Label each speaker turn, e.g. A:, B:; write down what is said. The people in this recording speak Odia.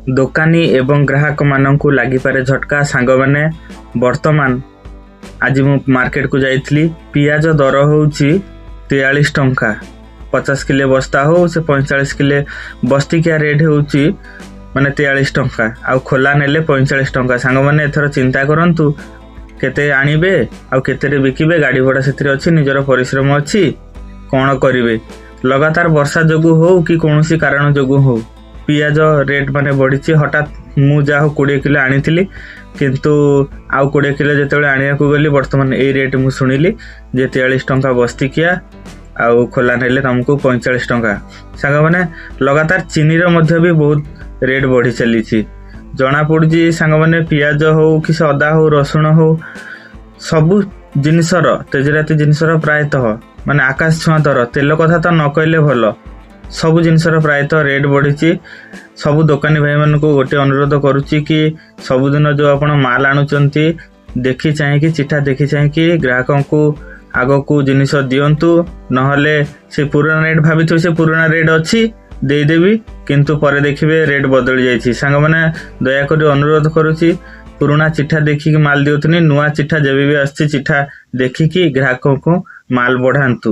A: ଦୋକାନୀ ଏବଂ ଗ୍ରାହକମାନଙ୍କୁ ଲାଗିପାରେ ଝଟକା। ସାଙ୍ଗମାନେ, ବର୍ତ୍ତମାନ ଆଜି ମୁଁ ମାର୍କେଟକୁ ଯାଇଥିଲି, ପିଆଜ ଦର ହେଉଛି 43 ଟଙ୍କା। 50 କିଲୋ ବସ୍ତା ହଉ ସେ 45 କିଲୋ, ବସ୍ତିକିଆ ରେଟ୍ ହେଉଛି ମାନେ 43 ଟଙ୍କା ଆଉ ଖୋଲା ନେଲେ 45 ଟଙ୍କା। ସାଙ୍ଗମାନେ, ଏଥର ଚିନ୍ତା କରନ୍ତୁ କେତେ ଆଣିବେ ଆଉ କେତେରେ ବିକିବେ। ଗାଡ଼ି ଭଡ଼ା ସେଥିରେ ଅଛି, ନିଜର ପରିଶ୍ରମ ଅଛି, କ'ଣ କରିବେ? ଲଗାତାର ବର୍ଷା ଯୋଗୁଁ ହଉ କି କୌଣସି କାରଣ ଯୋଗୁଁ ହଉ, ପିଆଜ ରେଟ୍ ମାନେ ବଢ଼ିଛି ହଠାତ୍। ମୁଁ ଯାହା ହଉ 20 କିଲୋ ଆଣିଥିଲି, କିନ୍ତୁ ଆଉ 20 କିଲୋ ଯେତେବେଳେ ଆଣିବାକୁ ଗଲି, ବର୍ତ୍ତମାନ ଏଇ ରେଟ୍ ମୁଁ ଶୁଣିଲି ଯେ 43 ଟଙ୍କା ବସ୍ତିକିଆ ଆଉ ଖୋଲା ନେଲେ ତୁମକୁ 45 ଟଙ୍କା। ସାଙ୍ଗମାନେ, ଲଗାତାର ଚିନିର ମଧ୍ୟ ବି ବହୁତ ରେଟ୍ ବଢ଼ି ଚାଲିଛି ଜଣାପଡ଼ୁଛି। ସାଙ୍ଗମାନେ, ପିଆଜ ହଉ କି ସେ ଅଦା ହଉ, ରସୁଣ ହଉ, ସବୁ ଜିନିଷର, ତେଜରାତି ଜିନିଷର ପ୍ରାୟତଃ ମାନେ ଆକାଶ ଛୁଆଁ ଦର। ତେଲ କଥା ତ ନ କହିଲେ ଭଲ। ସବୁ ଜିନିଷର ପ୍ରାୟତଃ ରେଟ୍ ବଢ଼ିଛି। ସବୁ ଦୋକାନୀ ଭାଇମାନଙ୍କୁ ଗୋଟେ ଅନୁରୋଧ କରୁଛି କି ସବୁଦିନ ଯେଉଁ ଆପଣ ମାଲ ଆଣୁଛନ୍ତି, ଦେଖି ଚାହିଁକି, ଚିଠା ଦେଖି ଚାହିଁକି ଗ୍ରାହକଙ୍କୁ ଆଗକୁ ଜିନିଷ ଦିଅନ୍ତୁ। ନହେଲେ ସେ ପୁରୁଣା ରେଟ୍ ଭାବିଥିବେ, ସେ ପୁରୁଣା ରେଟ୍ ଅଛି ଦେଇଦେବି, କିନ୍ତୁ ପରେ ଦେଖିବେ ରେଟ୍ ବଦଳି ଯାଇଛି। ସାଙ୍ଗମାନେ, ଦୟାକରି ଅନୁରୋଧ କରୁଛି, ପୁରୁଣା ଚିଠା ଦେଖିକି ମାଲ ଦିଅନ୍ତୁନି। ନୂଆ ଚିଠା ଯେବେ ବି ଆସିଛି, ଚିଠା ଦେଖିକି ଗ୍ରାହକଙ୍କୁ ମାଲ ବଢ଼ାନ୍ତୁ।